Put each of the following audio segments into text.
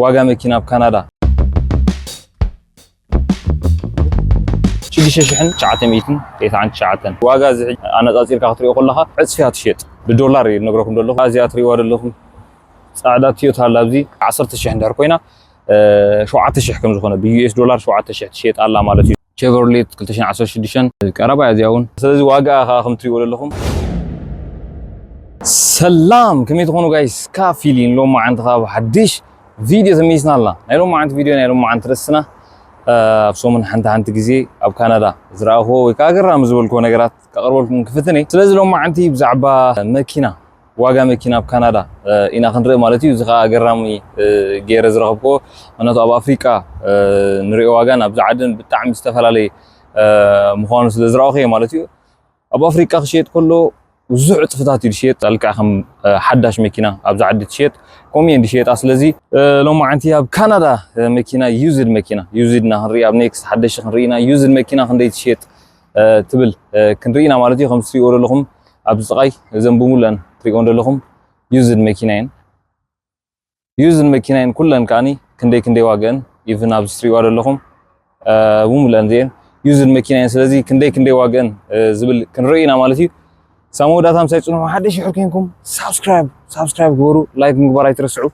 ዋጋ መኪና ኣብ ካናዳ ሽዱሽተ ሽሕን ትሽዓተ ሚእትን ተስዓን ትሽዓተን። ዋጋ እዚ ሕጂ ኣነጻጺርካ ክትሪኦ ከለኻ ዕጽፍያ ትሸጥ። ብዶላር እዩ ዝነግረኩም ዘለኹ። እዚኣ ትሪእዋ ዘለኹም ጻዕዳ ቶዮታ ኣላ ኣብዚ ዓሰርተ ሽሕ እንድሕር ኮይና፣ እ፣ ሸውዓተ ሽሕ ከም ዝኾነ፣ ብዩ ኤስ ዶላር ሸውዓተ ሽሕ ትሸጥ ኣላ ማለት እዩ። ቸቨርሌት ክልተ ሽሕን ዓሰርተ ሽዱሽተን ቀረባ እያ እዚኣ እውን። ስለዚ ዋጋ ከኣ ከም ትሪእዎ ዘለኹም። ሰላም፣ ከመይ ትኾኑ ጋይስ? ካፊሊን ሎማዓንቲ ካብ ሓድሽ ቪድዮ ተመይስና ኣላ። ናይ ሎማዓንቲ ቪድዮ፣ ናይ ሎማዓንቲ ርእስና፣ እ፣ ኣብ ሰሙን ሓንቲ ሓንቲ ግዜ ኣብ ካናዳ ዝረኣኽዎ ወይ ከኣ ኣገራሚ ዝበልክዎ ነገራት ከቕርበልኩም ክፍትን እየ። ስለዚ ሎማዓንቲ ብዛዕባ መኪና፣ ዋጋ መኪና ኣብ ካናዳ፣ እ፣ ኢና ክንርኢ ማለት እዩ። እዚ ከኣ ኣገራሚ፣ እ፣ ገይረ ዝረኸብክዎ፣ ምኽንያቱ ኣብ ኣፍሪቃ፣ እ፣ ንሪኦ ዋጋን ኣብዚ ዓድን ብጣዕሚ ዝተፈላለየ፣ እ፣ ምዃኑ ስለ ዝረኣኹ እየ ማለት እዩ። ኣብ ኣፍሪቃ ክሽየጥ ከሎ ብዙሕ ዕጽፍታት እዩ ዝሽየጥ፣ ልክዕ ከም፣ እ፣ ሓዳሽ መኪና ኣብዚ ዓዲ ትሽየጥ፣ ከምኡ እየን ዝሽየጣ። ስለዚ፣ እ፣ ሎማዓንቲ ኣብ ካናዳ፣ እ፣ መኪና ዩዝድ መኪና፣ ዩዝድ ኢና ክንርኢ፣ ኣብ ኔክስት ሓደሽቲ ክንርኢ ኢና። ዩዝድ መኪና ክንደይ ትሽየጥ፣ እ፣ ትብል፣ እ፣ ክንርኢ ኢና ማለት እዩ። ከም ትሪእዎ ዘለኹም ኣብዚ ጥቓይ እዘን ብሙሉአን ትሪእዎን ዘለኹም ዩዝድ መኪና እየን። ዩዝድ መኪና እየን ኩለን ከኣኒ ክንደይ ክንደይ ዋገአን ኢቭን ኣብዚ ትሪእዋ ዘለኹም፣ እ፣ ብሙሉአን እዚአን ዩዝድ መኪና እየን። ስለዚ ክንደይ ክንደይ ዋገአን፣ እ፣ ዝብል ክንርኢ ኢና ማለት እዩ። ሳብ መወዳእታ ምሳይ ጽንሑ። ሓደሽ ይሕር ኮንኩም ሳብስክራይብ፣ ሳብስክራይብ ግበሩ፣ ላይክ ምግባር ኣይትረስዑ።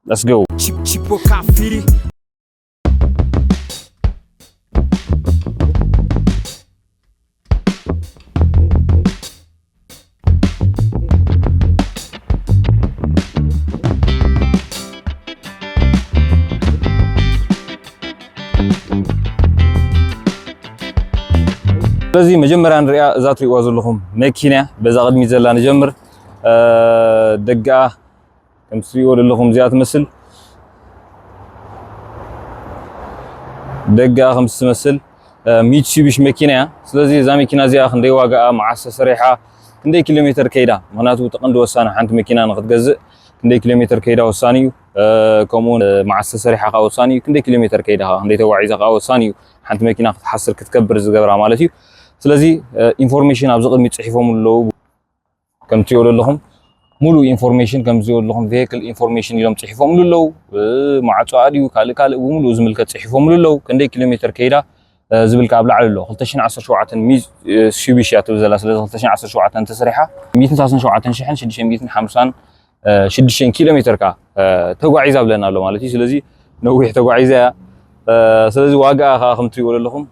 Let's go። Chip- Chipo Cafiri. ስለዚ መጀመርያ ንሪኣ እዛ ትሪእዋ ዘለኹም መኪና እያ። በዛ ቅድሚት ዘላ ንጀምር። እ፣ ደጋ ከም ትሪእዎ ዘለኹም እዚኣ ትመስል። ደጋ ከም ትመስል፣ እ፣ ሚትሱቢሺ መኪና እያ። ስለዚ እዛ መኪና እዚኣ ክንደይ ዋጋኣ፣ መዓስ ተሰሪሓ፣ ክንደይ ኪሎ ሜትር ከይዳ፣ ምኽንያቱ እቲ ቀንዲ ወሳኒ ሓንቲ መኪና ንክትገዝእ ክንደይ ኪሎ ሜትር ከይዳ ወሳኒ እዩ። እ፣ ከምኡ እውን፣ እ፣ መዓስ ተሰሪሓ ከኣ ወሳኒ እዩ። ክንደይ ኪሎ ሜትር ከይዳ ከኣ፣ ክንደይ ተጓዒዛ ከኣ ወሳኒ እዩ። ሓንቲ መኪና ክትሓስር ክትከብር ዝገብራ ማለት እዩ። ስለዚ፣ እ፣ ኢንፎርሜሽን ኣብዚ ቅድሚት ጽሒፎም ኣለዉ። ከም ትሪእዎ ዘለኹም ሙሉእ ኢንፎርሜሽን፣ ከም ትሪእዎ ዘለኹም ቬሂክል ኢንፎርሜሽን ኢሎም ጽሒፎምሉ ኣለዉ። እ፣ ማዕጾኣ ድዩ ካልእ ካልእ ብምሉኡ ዝምልከት ጽሒፎምሉ ኣለዉ። ክንደይ ኪሎ ሜትር ከይዳ፣ እ፣ ዝብል ከኣ ኣብ ላዕሊ ኣሎ። ክልተ ሽሕን ዓሰርተ ሸውዓተን ሚዝ-፣ እ፣ ሺቢሺ እያ ትብል ዘላ። ስለዚ ክልተ ሽሕን ዓሰርተ ሸውዓተን ተሰሪሓ ሚእትን ሰላሳን ሸውዓተን ሽሕን ሽዱሽተ ሚእትን ሓምሳን፣ እ፣ ሽዱሽተ ኪሎ ሜትር ከኣ፣ እ፣ ተጓዒዛ ብለና ኣሎ ማለት እዩ። ስለዚ ነዊሕ ተጓዒዛ እያ። እ፣ ስለዚ ዋጋኣ ከኣ ከም ትሪእዎ ዘለኹም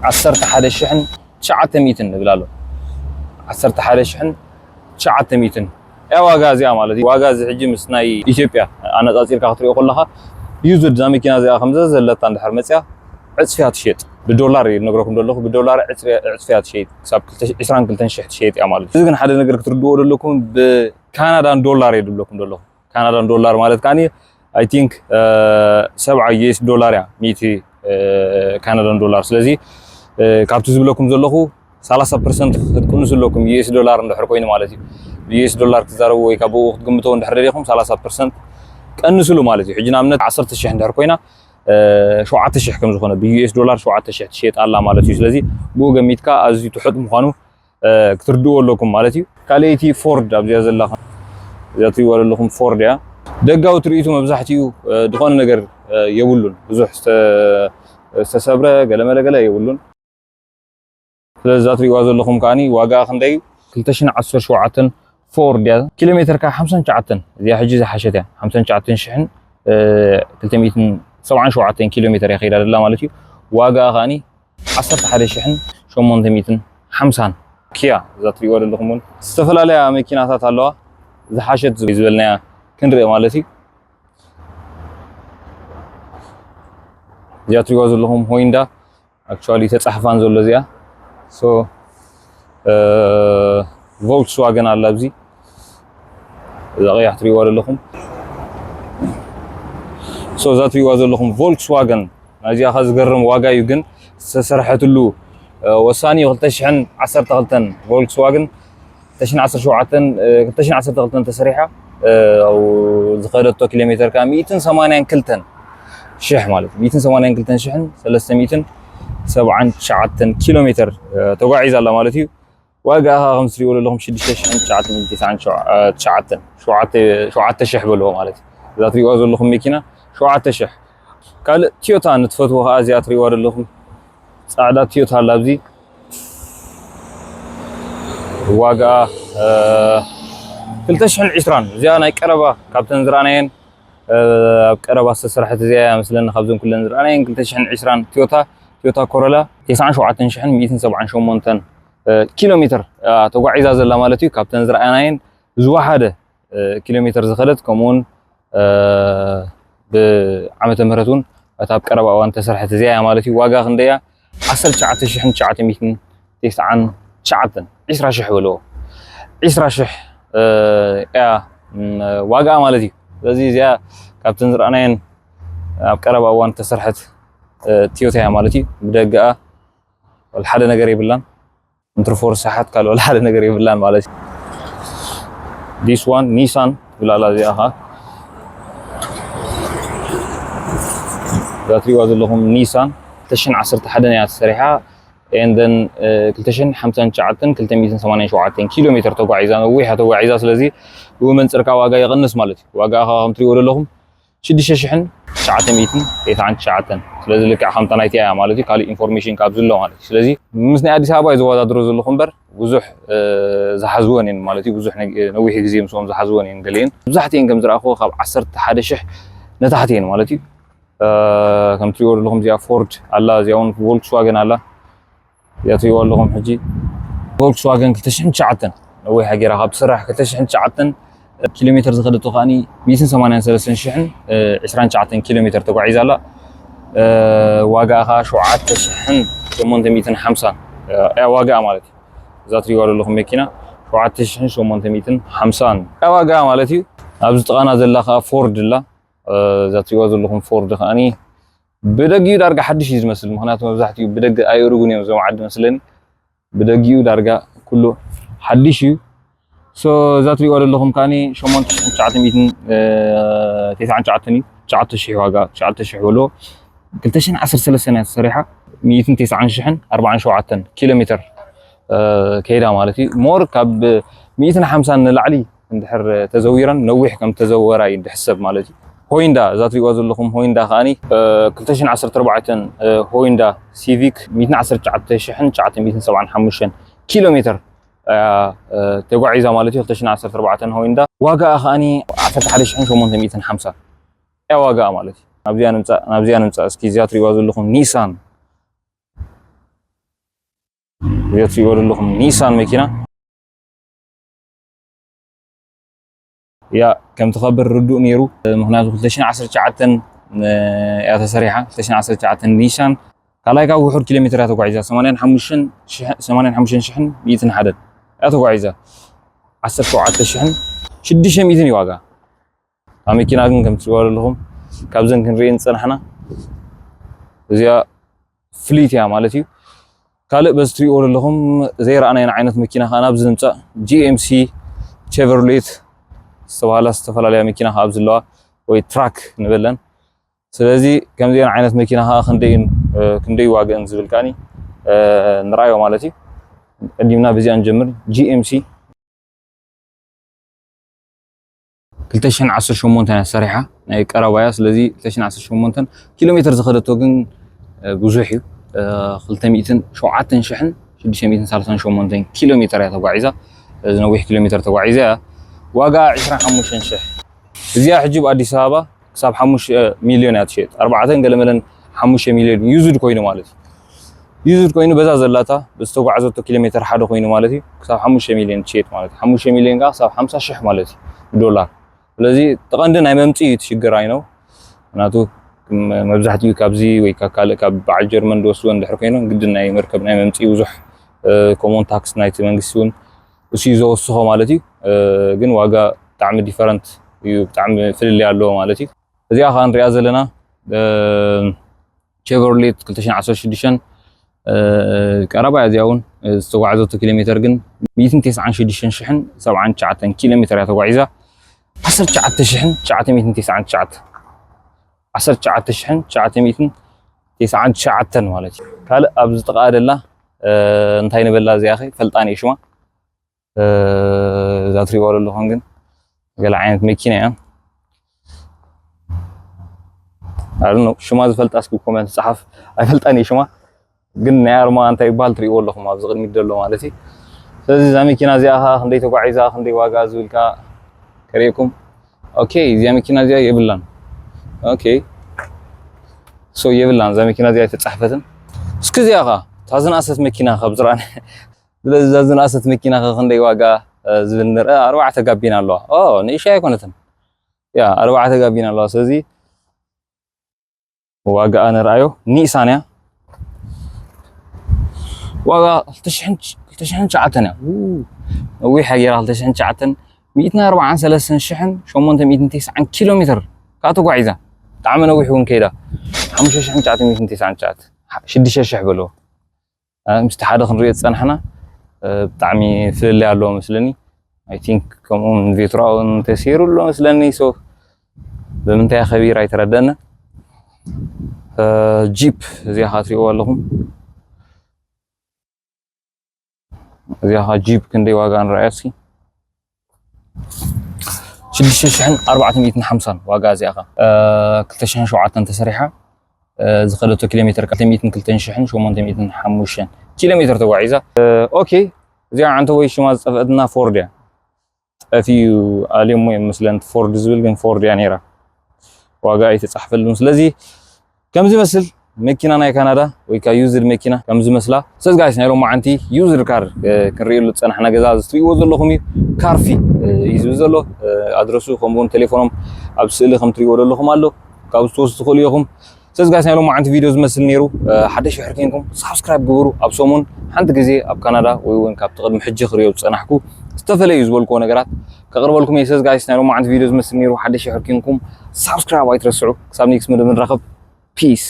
ዓሰርተ ሓደ ሽሕን ትሽዓተ ሚእትን ንብል ኣሎ። ዓሰርተ ሓደ ሽሕን ትሽዓተ ሚእትን እያ ዋጋ እዚኣ ማለት እዩ። ዋጋ እዚ ሕጂ ምስ ናይ ኢትዮጵያ ኣነጻጺርካ ክትሪኦ ከለኻ፣ ዩዝድ እዛ መኪና እዚኣ ከምዚ ዘለታ እንድሕር መጽያ ዕጽፍያ ትሸጥ። ብዶላር እዩ ዝነግረኩም ዘለኹ፣ ብዶላር ዕጽፍያ፣ ዕጽፍያ ትሸጥ። ክሳብ ክልተ፣ ዕስራን ክልተን ሽሕ ትሸጥ እያ ማለት እዩ። እዚ ግን ሓደ ነገር ክትርድእዎ ዘለኩም፣ ብካናዳን ዶላር እየ ዝብለኩም ዘለኹ። ካናዳን ዶላር ማለት ከኣኒ፣ I think፣ እ፣ ሰብዓ ዩ ኤስ ዶላር እያ፣ ሚእቲ፣ እ፣ ካናዳን ዶላር። ስለዚ፣ እ፣ ካብቲ ዝብለኩም ዘለኹ ሰላሳ ፐርሰንት ክትቅንሱ ኣለኩም፣ ዩ ኤስ ዶላር እንድሕር ኮይኑ ማለት እዩ። ዩ ኤስ ዶላር ክትዛረቡ ወይ ካብ ብኡ ክትግምተው እንድሕር ደሊኹም፣ ሰላሳ ፐርሰንት ቀንስሉ ማለት እዩ። ሕጂ ንኣብነት ዓሰርተ ሽሕ እንድሕር ኮይና፣ እ፣ ሸውዓተ ሽሕ ከም ዝኾነ፣ ብ ዩ ኤስ ዶላር ሸውዓተ ሽሕ ትሸየጥ ኣላ ማለት እዩ። ስለዚ ብኡ ገሚትካ ኣዝዩ ትሑት ምዃኑ እ፣ ክትርድእዎ ኣለኩም ማለት እዩ። ካልኣይቲ ፎርድ ኣብዚኣ ዘላ፣ እዛ ትሪእዋ ዘለኹም ፎርድ እያ። ደጋዊ ትርኢቱ መብዛሕትኡ፣ እ፣ ዝኾነ ነገር፣ እ፣ የብሉን። ብዙሕ ዝተ-፣ ዝተሰብረ ገለመለ ገለ የብሉን። ስለዚ እዛ ትሪእዋ ዘለኹም ከኣኒ ዋጋኣ ክንደይ እዩ? ክልተ ሽሕን ዓሰርተ ሸውዓተን ፎርድ እያ። ኪሎ ሜትር ከኣ ሓምሳን ትሽዓተን፣ እዚኣ ሕጂ ዝሓሸት እያ። ሓምሳን ትሽዓተን ሽሕን፣ እ፣ ክልተ ሚእትን ሰብዓን ሸውዓተን ኪሎ ሜትር እያ ከይዳ ዘላ ማለት እዩ። ዋጋኣ ከኣኒ ዓሰርተ ሓደ ሽሕን ሸሞንተ ሚእትን ሓምሳን። ኪያ እዛ ትሪእዋ ዘለኹም እውን ዝተፈላለያ መኪናታት ኣለዋ። ዝሓሸት ዝበልናያ ክንርኢ ማለት እዩ። እዚኣ ትሪእዋ ዘለኹም ሆይንዳ፣ ኣክቹዋሊ ተጻሕፋን ዘሎ እዚኣ። ሶ፣ እ፣ ቮልክስዋገን ኣላ ኣብዚ። እዛ ቀያሕ ትሪእዋ ዘለኹም። ሶ፣ እዛ ትሪእዋ ዘለኹም ቮልክስዋገን፣ ናይዚኣ ከ ዝገርም ዋጋ እዩ፣ ግን ዝተሰርሐትሉ፣ እ፣ ወሳኒ እዩ። ክልተ ሽሕን ዓሰርተ ክልተን ቮልክስዋገን፣ ክልተ ሽሕን ዓሰርተ ሸውዓተን፣ እ፣ ክልተ ሽሕን ዓሰርተ ክልተን ተሰሪሓ፣ እ፣ ኣብኡ ዝኸደቶ ኪሎ ሜትር ከኣ ሚእትን ሰማንያን ክልተን ሽሕ ማለት እዩ። ሚእትን ሰማንያን ክልተን ሽሕን ሰለስተ ሚእትን ሰብዓን ትሽዓተን ኪሎ ሜትር፣ እ፣ ተጓዒዛ ኣላ ማለት እዩ። ዋጋኣ ከኣ ከም ትሪእዎ ዘለኹም ሽዱሽተ ሽሕን ትሽዓተ ሚእትን ተስዓን ትሽዓተን፣ ሸውዓተ፣ ሸውዓተ ሽሕ በልዎ ማለት እዩ። እዛ ትሪእዋ ዘለኹም መኪና ሸውዓተ ሽሕ። ካልእ ቶዮታ ንትፈትዎ ከዓ እዚኣ ትሪእዋ ዘለኹም ፃዕዳ ቶዮታ ኣላ ኣብዚ። ዋጋ ክልተ ሽሕን ዕስራን፣ እዚኣ ናይ ቀረባ ካብተን ዝረኣናየን ኣብ ቀረባ ዝተሰርሐት እዚኣ እያ መስለኒ። ካብዘን ኩለን ዝረኣናየን ክልተ ሽሕን ዕስራን ቶዮታ፣ ቶዮታ ኮሮላ ተስዓን ሸውዓተን ሽሕን ሚእትን ሰብዓን ሸሞንተን ኪሎ ሜትር ተጓዒዛ ዘላ ማለት እዩ። ካብተን ዝረኣናየን ዝወሓደ ኪሎ ሜትር ዝኸደት፣ ከምኡውን ብዓመተ ምህረት እውን እታ ኣብ ቀረባ እዋን ተሰርሐት እዚኣ እያ ማለት እዩ። ዋጋ ክንደያ? ዓሰርተ ትሽዓተ ሽሕን ትሽዓተ ሚእትን ተስዓን ትሽዓተን፣ ዕስራ ሽሕ በልዎ። ዕስራ ሽሕ እያ ዋጋኣ ማለት እዩ። ስለዚ እዚኣ ካብተን ዝረኣናየን ኣብ ቀረባ እዋን ተሰርሐት ቶዮታ እያ ማለት እዩ። ብደገኣ ወላ ሓደ ነገር የብላን። እንትርፎ ርሳሓት ካልኦ ሓደ ነገር የብላን ማለት እዩ። This one ኒሳን ትብል ኣላ። እዚኣ ኸዓ እዛ ትሪእዋ ዘለኹም ኒሳን ክልተ ሽሕን ዓሰርተ ሓደን እያ ተሰሪሓ። And then ክልተ ሽሕን ሓምሳን ትሽዓተን ክልተ ሚእትን ሰማንያን ሸውዓተን ኪሎ ሜትር ተጓዒዛ፣ ነዊሕ እያ ተጓዒዛ። ስለዚ ብኡ መንፅር ከዓ ዋጋ ይቕንስ ማለት እዩ። ዋጋ ከዓ ከም ትሪእዎ ዘለኹም ሽዱሽተ ሽሕን ትሽዓተ ሚእትን ተስዓን ትሽዓተን። ስለዚ ልክዕ ከምታ ናይቲ እያ ማለት እዩ፣ ካልእ ኢንፎርሜሽን ካብ ዝሎ ማለት እዩ። ስለዚ ምስ ናይ ኣዲስ ኣበባ እዩ ዘወዳድሮ ዘለኹ እምበር ብዙሕ ዝሓዝወን እየን ማለት እዩ። ብዙሕ ነዊሕ ግዜ ምስኦም ዝሓዝወን እየን ገሊአን። መብዛሕትአን ከም ዝረኣኽዎ ካብ ዓሰርተ ሓደ ሽሕ ንታሕቲ እየን ማለት እዩ። ከም ትሪእዎ ዘለኹም እዚኣ ፎርድ ኣላ፣ እዚኣ እውን ቮልክስዋገን ኣላ። እዚኣ ትሪእዋ ኣለኹም ሕጂ ቮልክስዋገን ክልተ ሽሕን ትሽዓተን፣ ነዊሕ ሃገራ ካብ ትስራሕ ክልተ ሽሕን ትሽዓተን ኪሎ ሜትር ዝኸደቶ ከዓኒ ሚእትን ሰማንያን ሰለስተን ሽሕን ዕስራን ትሽዓተን ኪሎ ሜትር ተጓዒዛ ኣላ። ዋጋኣ ከዓ ሸውዓተ ሽሕን ሸሞንተ ሚእትን ሓምሳን እያ ዋጋኣ ማለት እዩ። እዛ ትሪእዋ ዘለኹም መኪና ሸውዓተ ሽሕን ሸሞንተ ሚእትን ሓምሳን እያ ዋጋኣ ማለት እዩ። ኣብዚ ጥቓና ዘላ ከዓ ፎርድ ኣላ። እዛ ትሪእዋ ዘለኹም ፎርድ ከዓኒ ብደጊኡ ዳርጋ ሓድሽ እዩ ዝመስል፣ ምኽንያቱ መብዛሕትኡ ብደገ ኣየእርጉን እዮም እዞም ዓዲ መስለኒ። ብደጊኡ ዳርጋ ኩሉ ሓድሽ እዩ። So እዛ ትሪእዋ ዘለኹም ከዓኒ ሸሞንተ ሽሕን ትሽዓተ ሚእትን ተስዓን ትሽዓተን እዩ። ትሽዓተ ሽሕ ዋጋ፣ ትሽዓተ ሽሕ በልዎ። ክልተ ሽሕን ዓሰርተ ሰለስተን እያ ተሰሪሓ። ሚእትን ተስዓን ሽሕን ኣርባዓን ሸውዓተን ኪሎ ሜትር ከይዳ ማለት እዩ። ሞር ካብ ሚእትን ሓምሳን ንላዕሊ እንድሕር ተዘዊረን ነዊሕ ከም ተዘወራ እዩ ዝሕሰብ ማለት እዩ። ሆይንዳ፣ እዛ ትሪእዋ ዘለኹም ሆይንዳ ከዓኒ ክልተ ሽሕን ዓሰርተ ኣርባዕተን ሆይንዳ ሲቪክ ሚእትን ዓሰርተ ትሽዓተ ሽሕን ትሽዓተ ሚእትን ሰብዓን ሓሙሽተን ኪሎ ሜትር እያ ተጓዒዛ ማለት እዩ። ክልተ ሽሕን ዓሰርተ ኣርባዕተን ሆይንዳ ዋጋኣ ከዓኒ ዓሰርተ ሓደ ሽሕን ሸሞንተ ሚእትን ሓምሳን እያ ዋጋኣ ማለት እዩ። ናብዚኣ ንምፃእ፣ ናብዚኣ ንምፃእ እስኪ እዚኣ ትሪእዋ ዘለኹም ኒሳን፣ እዚኣ ትሪእዋ ዘለኹም ኒሳን መኪና እያ ከም ትኸብር ርዱእ ነይሩ። ምኽንያቱ ክልተ ሽሕን ዓሰርተ ትሽዓተን እያ ተሰሪሓ። ክልተ ሽሕን ዓሰርተ ትሽዓተን ኒሳን ካልኣይ ካብ ውሑድ ኪሎ ሜትር እያ ተጓዒዛ። ሰማንያን ሓሙሽተን ሽሕ-፣ ሰማንያን ሓሙሽተን ሽሕን ሚእትን ሓደን እያ ተጓዒዛ። ዓሰርተ ሸውዓተ ሽሕን ሽዱሽተ ሚእትን እዩ ዋጋ። እታ መኪና ግን ከም ትሪእዋ ዘለኹም ካብዘን ክንርእየን ዝፀናሕና እዚኣ ፍሊት እያ ማለት እዩ። ካልእ በዚ ትሪእዎ ዘለኹም ዘይረኣናየን ዓይነት መኪና ከዓ ናብዚ ንምፃእ፣ ጂ ኤም ሲ፣ ቼቨርሌት ዝተባሃላ ዝተፈላለያ መኪና ከዓ ኣብዚ ኣለዋ፣ ወይ ትራክ ንበለን። ስለዚ ከምዚአን ዓይነት መኪና ከዓ ክንደይን ክንደይ ዋግአን ዝብል ከዓኒ ንርኣዮ ማለት እዩ። ቀዲምና በዚኣ ንጀምር። ጂ ኤም ሲ ክልተ ሽሕን ዓሰርተ ሸሞንተን እያ ተሰሪሓ፣ ናይ ቀረባ እያ። ስለዚ ክልተ ሽሕን ዓሰርተ ሸሞንተን ኪሎ ሜትር ዝኸደቶ ግን ብዙሕ እዩ። ክልተ ሚእትን ሸውዓተን ሽሕን ሽዱሽተ ሚእትን ሰላሳን ሸሞንተን ኪሎ ሜትር እያ ተጓዒዛ። እዚ ነዊሕ ኪሎ ሜትር ተጓዒዛ እያ። ዋጋ ዕስራን ሓሙሽተን ሽሕ። እዚኣ ሕጂ ኣብ ኣዲስ ኣበባ ክሳብ ሓሙሽተ ሚልዮን እያ ትሸየጥ። ኣርባዕተን ገለ መለን ሓሙሽተ ሚልዮን ዩዝድ ኮይኑ ማለት እዩ። ዩዝድ ኮይኑ በዛ ዘላታ ብዝተጓዕዘቶ ኪሎ ሜትር ሓደ ኮይኑ ማለት እዩ። ክሳብ ሓሙሽተ ሚልዮን ትሸየጥ ማለት እዩ። ሓሙሽተ ሚልዮን ከዓ ክሳብ ሓምሳ ሽሕ ማለት እዩ ብዶላር። ስለዚ እቲ ቀንዲ ናይ መምፅኢ እዩ እቲ ሽግር ኣይነው። ምክንያቱ መብዛሕትኡ ካብዚ ወይ ካብ ካልእ ካብ በዓል ጀርመን ዝወስድዎ እንድሕር ኮይኖም ግድን ናይ መርከብ ናይ መምፅኢ ብዙሕ ኮሞን ታክስ ናይቲ መንግስቲ እውን እሱ እዩ ዘወስኾ ማለት እዩ። ግን ዋጋ ብጣዕሚ ዲፈረንት እዩ፣ ብጣዕሚ ፍልልይ ኣለዎ ማለት እዩ። እዚኣ ከዓ ንሪኣ ዘለና ቸቨርሌት ክልተ ሽሕን ዓሰርተ ሽዱሽተን ቀረባ እያ። እዚኣ እውን ዝተጓዕዘቶ ኪሎ ሜትር ግን ሚእትን ተስዓን ሽዱሽተን ሽሕን ሰብዓን ትሽዓተን ኪሎ ሜትር እያ ተጓዒዛ። ዓሰርተ ትሽዓተ ሽሕን ትሽዓተ ሚእትን ተስዓን ትሽዓተ፣ ዓሰርተ ትሽዓተ ሽሕን ትሽዓተ ሚእትን ተስዓን ትሽዓተን ማለት እዩ። ካልእ ኣብዚ ጥቓ ደላ እንታይ ንበላ እዚኣ ኸ ፈልጣን እየ ሽማ። እዛ ትሪእዋ ዘለኹም ግን ገለ ዓይነት መኪና እያ። ሽማ ዝፈልጣ እስኪ ኮመንት ፃሓፍ። ኣይፈልጣን እየ ሽማ፣ ግን ናይ ኣርማ እንታይ ይበሃል ትሪእዎ ኣለኹም ኣብዚ ቅድሚት ዘሎ ማለት እዩ። ስለዚ እዛ መኪና እዚኣ ከዓ ክንደይ ተጓዒዛ፣ ክንደይ ዋጋ ዝብል ከዓ ከርእየኩም። ኦኬ፣ እዚኣ መኪና እዚኣ የብላን። ኦኬ፣ ሶ የብላን፣ እዛ መኪና እዚኣ ኣይተፃሕፈትን። እስኪ እዚኣ ከዓ እታ ዝነኣሰት መኪና ካብ ዝረኣና። ስለዚ እዛ ዝነኣሰት መኪና ከ ክንደይ ዋጋ ዝብል ንርአ። ኣርባዕተ ጋቢና ኣለዋ። ኦ፣ ንእሽተይ ኣይኮነትን። ያ፣ ኣርባዕተ ጋቢና ኣለዋ። ስለዚ ዋጋኣ ንርኣዮ። ኒሳን እያ። ዋጋ ክልተ ሽሕን ትሽዓተን እያ። ነዊሕ ገይራ ክልተ ሽሕን ትሽዓተን፣ ሚእትን ኣርባዓን ሰለስተን ሽሕን ሸሞንተ ሚእትን ተስዓን ኪሎ ሜትር ከዓ ተጓዒዛ። ብጣዕሚ ነዊሕ እውን ከይዳ። ሓሙሽተ ሽሕን ትሽዓተ ሚእትን ተስዓን ትሽዓተ፣ ሽዱሽተ ሽሕ በልዎ። ምስቲ ሓደ ክንሪኦ ዝፀናሕና ብጣዕሚ ፍልልይ ኣለዎ መስለኒ። ኣይ ቲንክ ከምኡ ን ቬትራ እውን ተሰይሩ ኣሎ መስለኒ። ሶ ብምንታይ ከቢር ኣይተረደአንን። ጂፕ እዚኣ ከዓ ትሪእዋ ኣለኹም። እዚኣ ከዓ ጂፕ ክንደይ ዋጋ ንረኣያ እስኪ። ሽዱሽተ ሽሕን ኣርባዕተ ሚእትን ሓምሳን ዋጋ እዚኣ ከዓ። ክልተ ሽሕን ሸውዓተን ተሰሪሓ ዝኸደቶ ኪሎ ሜትር ክልተ ሚእትን ክልተን ሽሕን ሸሞንተ ሚእትን ሓሙሽተን ኪሎ ሜትር ተጓዒዛ። ኦኬ፣ እዚኣ ዓንተ ወይ ሽማ ዝጠፍአትና ፎርድ እያ። ጠፊኡ ኣልዮሞ እዮም መስለን ፎርድ ዝብል፣ ግን ፎርድ እያ ነይራ። ዋጋ ኣይተፃሕፈልም። ስለዚ ከምዚ መስል መኪና ናይ ካናዳ ወይ ከዓ ዩዝድ መኪና ከምዚ መስላ። ስለዚ ጋይስ ናይ ሎማዓንቲ ዩዝድ ካር ክንርእየሉ ዝፀናሕና ገዛ እዚ ትሪእዎ ዘለኹም እዩ። ካርፊ እዩ ዝብል ዘሎ። ኣድረሱ ከምኡውን ቴሌፎኖም ኣብ ስእሊ ከም ትሪእዎ ዘለኹም ኣሎ። ካብዚ ትወስዱ ትኽእሉ ኢኹም። ስለዚ ጋይስ ናይ ሎማዓንቲ ቪድዮ ዝመስል ነይሩ። ሓደሽ ድሕር ኮንኩም ሳብስክራይብ ግበሩ። ኣብ ሰሙን ሓንቲ ግዜ ኣብ ካናዳ ወይ እውን ካብቲ ቅድሚ ሕጂ ክርእዮ ዝፀናሕኩ ዝተፈለዩ ዝበልክዎ ነገራት ከቕርበልኩም እየ። ስለዚ ጋይስ ናይ ሎማዓንቲ ቪድዮ ዝመስል ነይሩ። ሓደሽ ድሕር ኮንኩም ሳብስክራይብ ኣይትረስዑ። ክሳብ ኔክስት ምድብ ንራኸብ። ፒስ።